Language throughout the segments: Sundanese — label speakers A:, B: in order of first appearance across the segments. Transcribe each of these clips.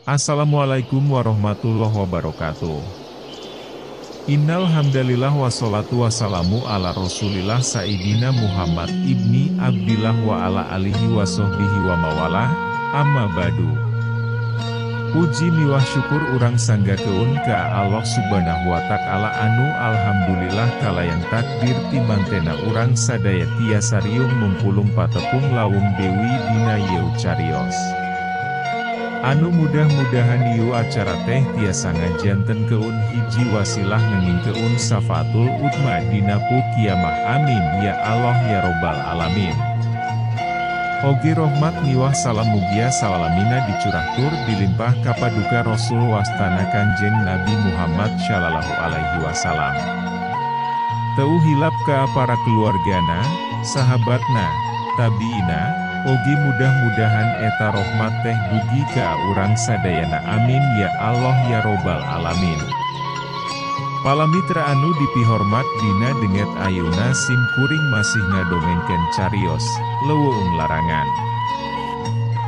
A: Assalamualaikum warahmatullahi wabarakatuh. Innal hamdalillah wassalatu wassalamu ala rasulillah sayyidina Muhammad ibni Abdillah wa ala alihi wa sahbihi wa mawalah, amma ba'du. Puji miwah syukur urang sanggakeun ka Allah subhanahu wa ta'ala anu alhamdulillah kalayan takdir timantena urang sadaya tiasa riung mungkulung patepung lawung dewi dina yeu carios. Anu mudah-mudahan ieu acara teh tiasa ngajantenkeun hiji wasilah ngengingkeun safaatul utma dina kiamah, amin ya Allah ya robbal alamin. Oge rohmat miwah salam mugia salalamina dicurahtur dilimpah kapaduka Rasul wastana Kanjeng Nabi Muhammad shallallahu alaihi wasallam. Teu hilap ka para keluargana, sahabatna, tabiina, oge mudah-mudahan eta rohmat teh dugi ka urang sadayana, amin ya Allah ya robbal alamin. Palamitra anu dipihormat dina denget ayeuna sim kuring masih ngadongengkeun carios leuweung larangan.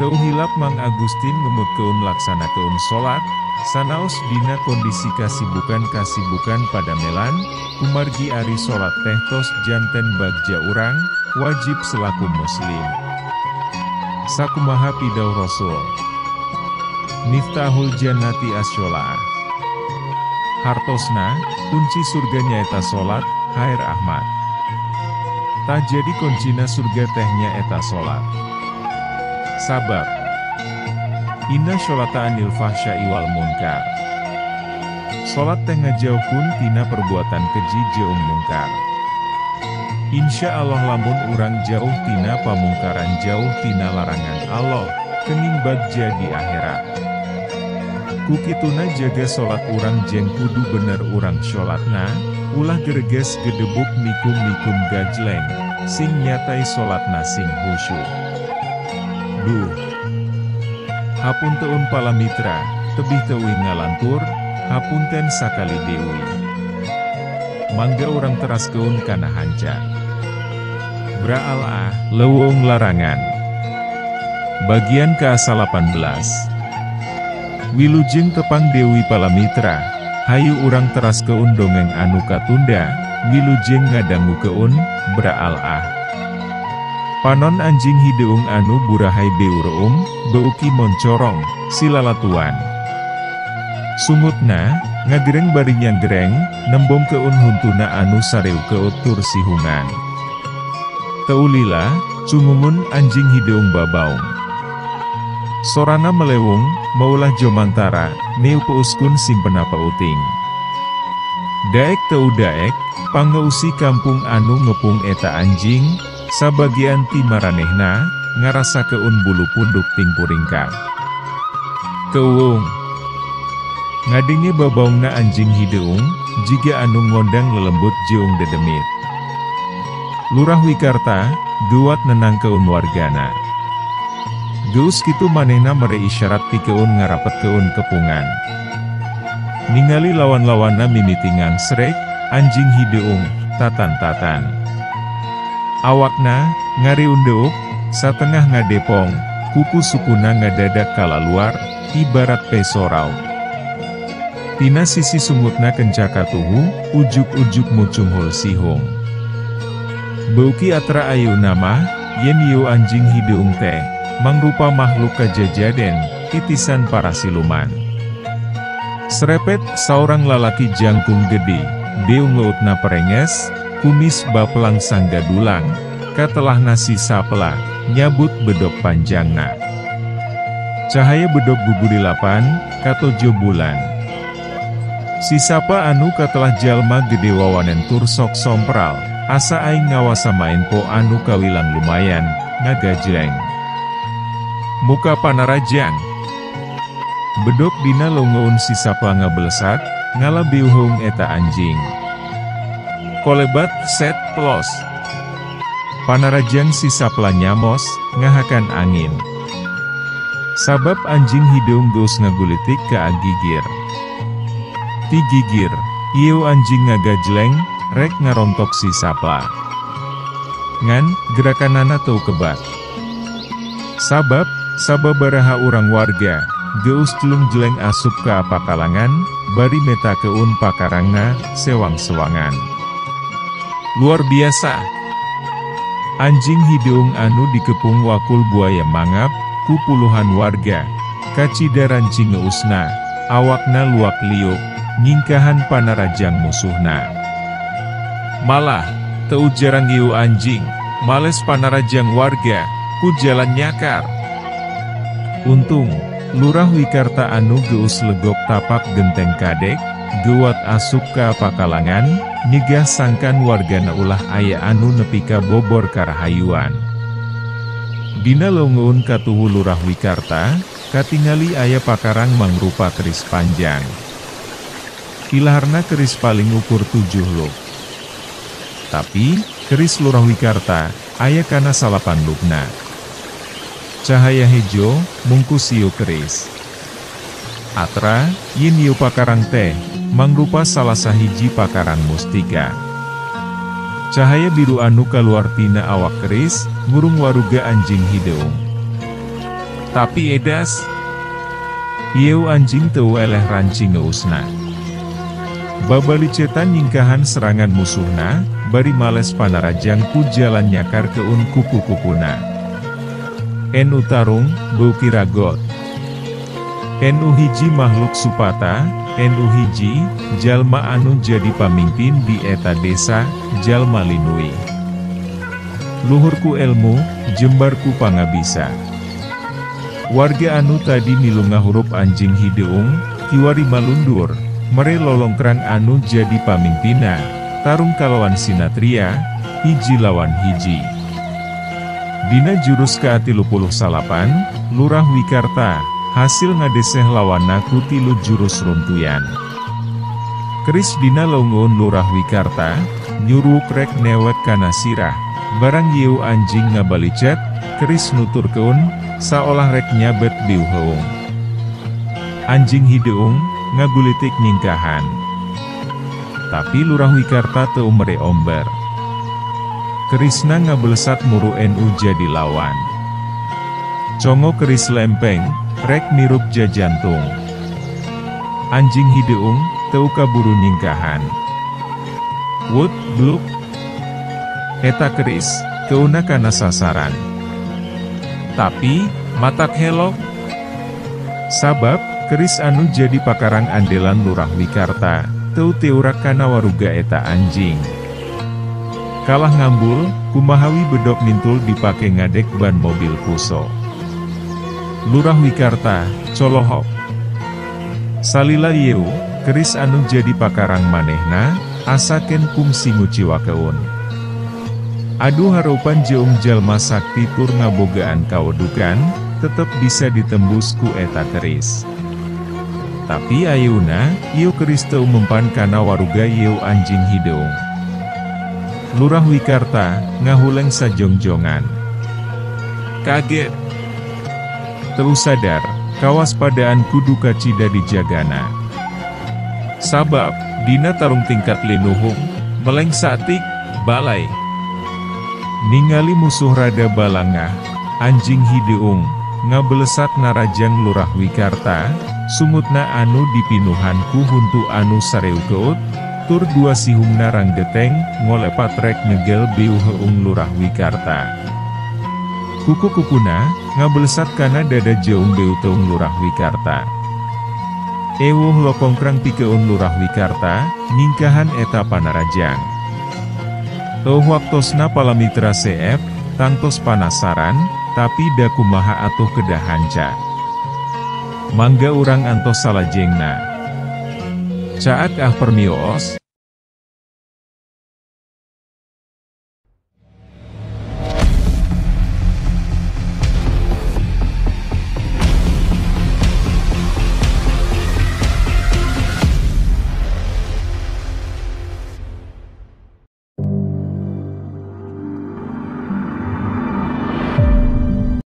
A: Teu hilap Mang Agustin ngemutkeun laksanakeun salat, sanaos dina kondisi kasibukan-kasibukan padamelan, kumargi ari salat teh tos janten bagja urang, wajib selaku muslim. Sakumaha pidauh Rasul. Miftahul jannati asyolah. Hartosna, kunci surga nyaeta salat, Hair Ahmad. Tah jadi kuncina surga teh nyaeta salat. Sabab inna sholata anil fahsya'i wal munkar. Salat teh ngajauhkeun tina perbuatan keji jeung mungkar. Insya Allah lamun urang jauh tina pamungkaran, jauh tina larangan Allah, kening bagja di akhirat. Kukituna jaga salat urang jeng kudu bener urang salatna, ulah gereges gedebuk mikum-mikum gajleng, sing nyatai salatna sing khusyuk. Duh. Hapunteun palamitra, tebih teuing ngalantur, hapunten sakali deui. Mangga urang teraskeun kana hanca. Braalah, leuweung larangan. Bagian ke-18. Wilujeng tepang Dewi Palamitra, hayu urang teraskeun dongeng anu katunda, wilujeng ngadangukeun, braalah. Panon anjing hideung anu burahai beureum, beuki moncorong, silalatuan. Sungutna, ngagereng bari nyanggereng, nembongkeun huntuna anu sareukeut tur sihungan. Teu lila, cungungun anjing hideung babaung. Sorana melewung, maulah jomantara, neupeuskun simpena pauting. Daek teu daek, pangeusi kampung anu ngepung eta anjing, sabagian ti maranehna, ngarasakeun bulu punduk tingpuringkak. Keuung. Ngadenge babaungna anjing hideung, jiga anu ngondang lelembut jeung dedemit. Lurah Wikarta, duat nenangkeun wargana. Geus kitu manehna mere isyarat pikeun ngarapetkeun kepungan. Ningali lawan-lawanna mimiti ngangsrek, anjing hideung, tatan-tatan. Awakna, ngariundeuk, satengah ngadepong, kuku sukuna ngadadak kalaluar, ibarat peso raut. Tina sisi sungutna kencaka tuhu, ujuk-ujuk mucunghul sihung. Beuki atra ayeuna mah, yen ieu anjing hideung teh, mangrupa makhluk kajajaden, titisan para siluman. Serepet, saurang lalaki jangkung gede, beungeutna perenges, kumis baplang sanggadulang, katelahna si sapla, nyabut bedog panjangna. Cahaya bedog gugurilapan, katojo bulan. Si sapa anu katelah jalma gede wawanen tur sok sompral, asa aing ngawasa maenpo anu kawilang lumayan, ngagajleng. Muka panarajang. Bedog dina leungeun si sapa ngabelesat, ngalabiuhung eta anjing. Kolebat set plos. Panarajang si sapla nyamos, ngahakan angin. Sabab anjing hideung geus ngagulitik ka agigir. Ti gigir, ieu anjing ngagajleng, rek ngarontok si sapla. Ngan, gerakanana teu kebat. Sabab, sababaraha urang warga, Geus jelung-jeleng asup ka pakalangan, bari metakeun pakarangna, sewang-sewangan. Luar biasa. Anjing hideung anu dikepung wakul buaya mangap, ku puluhan warga, kacida rancing ngeusna, awakna luak liuk, nyingkahan panarajang musuhna. Malah, teu jarang ieu anjing, males panarajang warga, ku jalan nyakar. Untung, Lurah Wikarta anu geus legok tapak genteng kadek, geuwat asup ka pakalangan, nyegah sangkan wargana ulah aya anu nepi ka bobor karahayuan. Dina leungeun katuhu Lurah Wikarta, katingali aya pakarang mangrupa keris panjang. Ilaharna keris paling ukur 7 luk. Tapi, keris Lurah Wikarta, aya kana 9 lukna. Cahaya hejo, mungkus ieu keris. Atra, yin ieu pakarang teh, mangrupa salah sahiji pakarang mustika. Cahaya biru anu kaluar tina awak keris, ngurung waruga anjing hideung. Tapi edas, ieu anjing teu eleh rancing ngeusna. Babalicetan nyingkahan serangan musuhna, bari males panarajang ku jalan nyakar keun kuku-kukuna. Nu tarung, beuki ragot. Nu hiji makhluk supata, nu hiji, jalma anu jadi pamimpin di eta desa, jalma linui. Luhurku ilmu, jembarku pangabisa. Warga anu tadi milu ngahurup anjing hideung, kiwari malundur, mere lolongkrang anu jadi pamimpina, tarung kalawan sinatria, hiji lawan hiji. Dina jurus ka-39, Lurah Wikarta, hasil ngadeseh lawanna ku 3 jurus runtuyan. Keris dina leungeun Lurah Wikarta, nyuruh rek newek kana sirah, barang ieu anjing ngabalicet, keris nuturkeun, saolah rek nyabet biu heung. Anjing hideung, ngagulitik nyingkahan. Tapi Lurah Wikarta teu mere omber. Kerisna ngabelesat muru nu jadi lawan. Congo keris lempeng, rek nirup jajantung. Anjing hideung, teu kaburu nyingkahan. Wut, bluk. Eta keris, keuna kana sasaran. Tapi, matak helok. Sabab, keris anu jadi pakarang andelan Lurah Wikarta, teu teurak kana waruga eta anjing. Kalah ngambul, kumahawi bedok mintul dipake ngadek ban mobil puso. Lurah Wikarta, colohok. Salila ieu, keris anu jadi pakarang manehna, asaken kungsi nguciwakeun. Adu harupan jeung jalma sakti tur ngabogaan kawedukan, tetep bisa ditembus ku eta keris. Tapi ayeuna, ieu keris teu mempan kana waruga ieu anjing hideung. Lurah Wikarta, ngahuleng sajongjongan. Kaget. Teu sadar, kawaspadaan kudu kacida dijagana. Sabab, dina tarung tingkat linuhung, meleng satik, balai. Ningali musuh rada balangah, anjing hideung, ngabelesat narajang Lurah Wikarta, sungutna anu dipinuhan ku huntu anu sareukeut, tur dua sihungna ranggeteng, ngolepat rek ngegel biu heung Lurah Wikarta. Kuku-kukuna, ngabelesat kana dada jeung beuteung Lurah Wikarta. Ewuh lokongkrang pikeun Lurah Wikarta, nyingkahan eta panarajang. Eueuh waktosna palamitra CF, tangtos panasaran, tapi da kumaha atuh kedah hanca. Mangga urang antos salajengna. Caak ah permioos.